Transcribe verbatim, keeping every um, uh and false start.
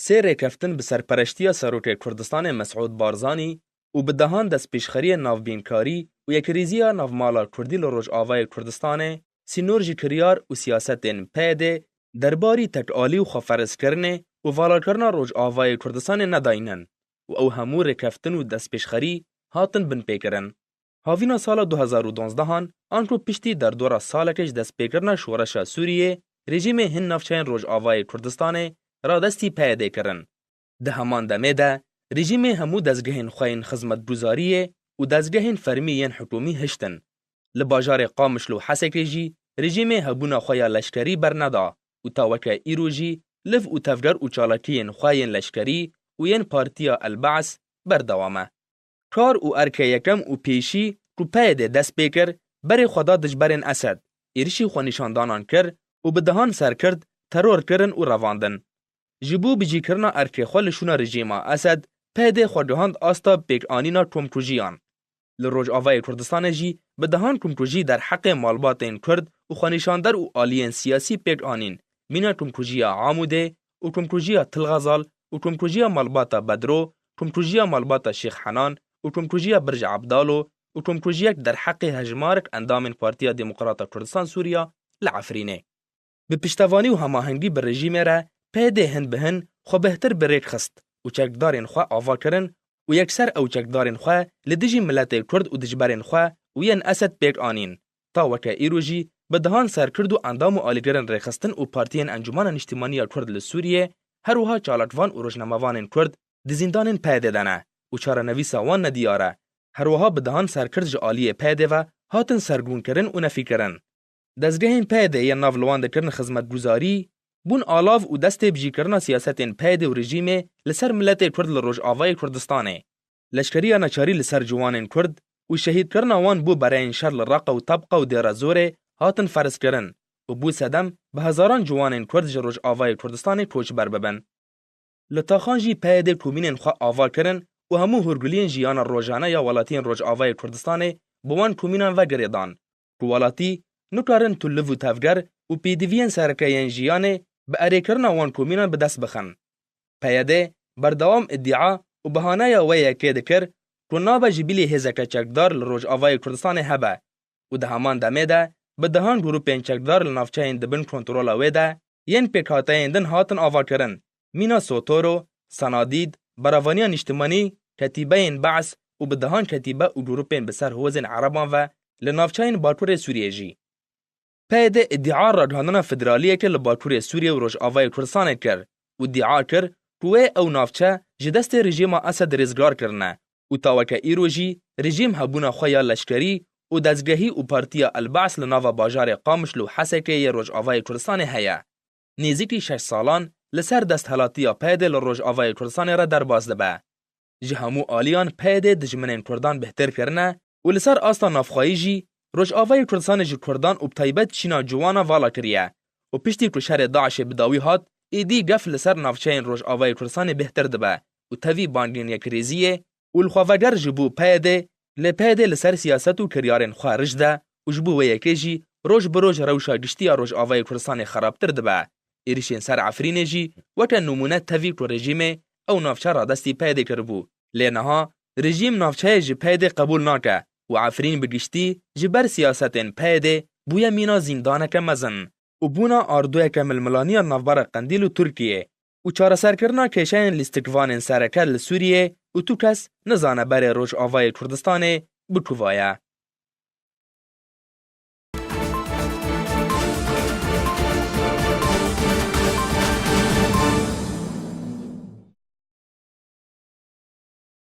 Sê rêkeftin bi serpereştiya Serokê Kurdistanê Mesûd Barzanî û bi dehan destpêşxeriyên navbînkarî û yekrêziya navmala Kurdî li Rojavayê Kurdistanê, sînor ji kiryar û siyasetên P Y D derbarî tekalî û xweferzkirinê û valakirina Rojavayê Kurdistanê nedayînin û ew hemû rêkeftin û destpêşxerî hatin binpêkirin. Havîna sala du hezar û duwazdeh an, anku piştî derdora salekê ji destpêkirina şoreşa Sûriyê, rejîmê hin navçeyên Rojavayê Kurdistanê radestî P Y D kirin. Di heman demê de, rejîmê hemû dezgehên xwe yên xizmetguzariyê û dezgehên fermî yên hikûmî hiştin. Li bajarê Qamişlo û Hesekê jî rejîmê hebûna xwe ya leşkerî berneda û ta weke îro jî liv û tevger û çalakiyên xwe yên leşkerî û yên Partiya El Ba's berdewam e. Kar û erkê yekem û pêşî ku P Y D dest pê kir, berê xwe da dijberên Esed, êrişî xwenîşandanan kir û bi dehan serkird teror kirin û revandin. Ji bo bicîkirina erkê xwe li şûna rejîma Esed, P Y D xwe gihand asta pêkanîna komkujiyan. Li Rojavayê Kurdistanê jî bi dehan komkujî derheqê malbatên Kurd û xwenîşander û aliyên siyasî pêk anîn, mîna komkujiya Amûdê û komkujiya Til Xezal û komkujiya malbata Bedro, komkujiya malbata Şêx Henan û komkujiya Birj Ebdalo û komkujiyek derheqê hejmarek endamên Partiya Demokrata Kurdistan Sûriya li Efrînê. Bi piştevanî û hemahengî bi rejîmê re P Y D hin bi hin xwe bêhtir bi rêk xist û çekdarên xwe ava kirin û yekser ew çekdarên xwe li dijî miletê Kurd û dijberên xwe û yên Esed pêk anîn. Ta weke îro jî bi dehan serkird û endam û alîgirên rêxistin û partiyên Encûmena Niştimanî ya Kurd li Sûriyê, her wiha çalakvan û rojnamevanên Kurd di zîndanên P Y D de ne û çarenivîsa wan nediyar e. Her wiha bi dehan serkird ji aliyê P Y D ve hatin sergûnkirin û nefîkirin. Dezgehên P Y D yên nav li wan dikirin xizmetguzarî, bûn alav û destê bicîkirina siyasetên P Y D û rejîmê li ser miletê Kurd li Rojavayê Kurdistanê. Leşkeriya neçarî li ser ciwanên Kurd û şehîdkirina wan bo bereyên şer li Reqa û Tebqa û Dêra Zorê hatin ferzkirin û bû sedem bi hezaran ciwanên Kurd ji Rojavayê Kurdistanê koçber bibin. Li taxan jî P Y D komînên xwe ava kirin û hemû hûrguliyên jiyana rojane ya welatiyên Rojavayê Kurdistanê bi wan komînan ve girêdan ku welatî nikarin tu liv û tevger û pêdiviyên sereke yên jiyanê bi erêkirina wan komînan bi dest bixin. P Y D berdewam îdia û bihaneya wê yekê dikir ku nabe ji bilî hêzeke çekdar li Rojavayê Kurdistanê hebe û di heman demê de bi dehan grûpên çekdar li navçeyên di bin kontrola wê de yên pêkhateyên din hatin avakirin, mîna Sotoro, Sanadîd, Berevaniya Nîştimanî, Ketîbeyên Be's û bi dehan ketîbe û grûpên bi ser hozên ereban ve li navçeyên Bakurê Sûriyê jî. P Y D îdia ragihandina federaliyeke li Bakurê Sûriyê û Rojavayê Kurdistanê kir û îdia kir ku wê ew navçe ji destê rejîma Esed rêzgar kirine û ta weke îro jî rejîm hebûna xwe ya leşkerî û dezgehî û Partiya El Ba's li nava bajarê Qamişlo û Hesekê yê Rojavayê Kurdistanê heye. Nêzîkî şeş salan li ser desthilatiya P Y D li Rojavayê Kurdistanê re derbas dibe. Ji hemû aliyan P Y D dijminên Kurdan bêhtir kirine û li ser asta navxweyî jî Rojavayê Kurdistanê ji Kurdan û bi taybet çîna ciwana vala kiriye û piştî ku şerê DAIŞê bi dawî hat, êdî gef li ser navçeyên Rojavayê Kurdistanê bêhtir dibe û tevî bangên yekrêziyê û li xwe veger ji bo P Y D, lê P Y D li ser siyaset û kiryarên xwe rij de û ji bo wê yekê jî roj bi roj rewşa giştî ya Rojavayê Kurdistanê xerabtir dibe. Êrişên ser Efrînê jî weke nimûne tevî ku rejîmê ew navçe radestî P Y D kiribû. Lê niha rejîm navçeyê ji P Y D qebûl nake û Efrîn bi giştî ji ber siyasetên P Y D bûye mîna zîndaneke mezin û bûna ardoyeke milmilaniya navbera Qendîl û Tirkiyê û çareserkirina kêşeyên lîstikvanên sereke li Sûriyê û tu kes nizane berê Rojavayê Kurdistanê bi ku va ye.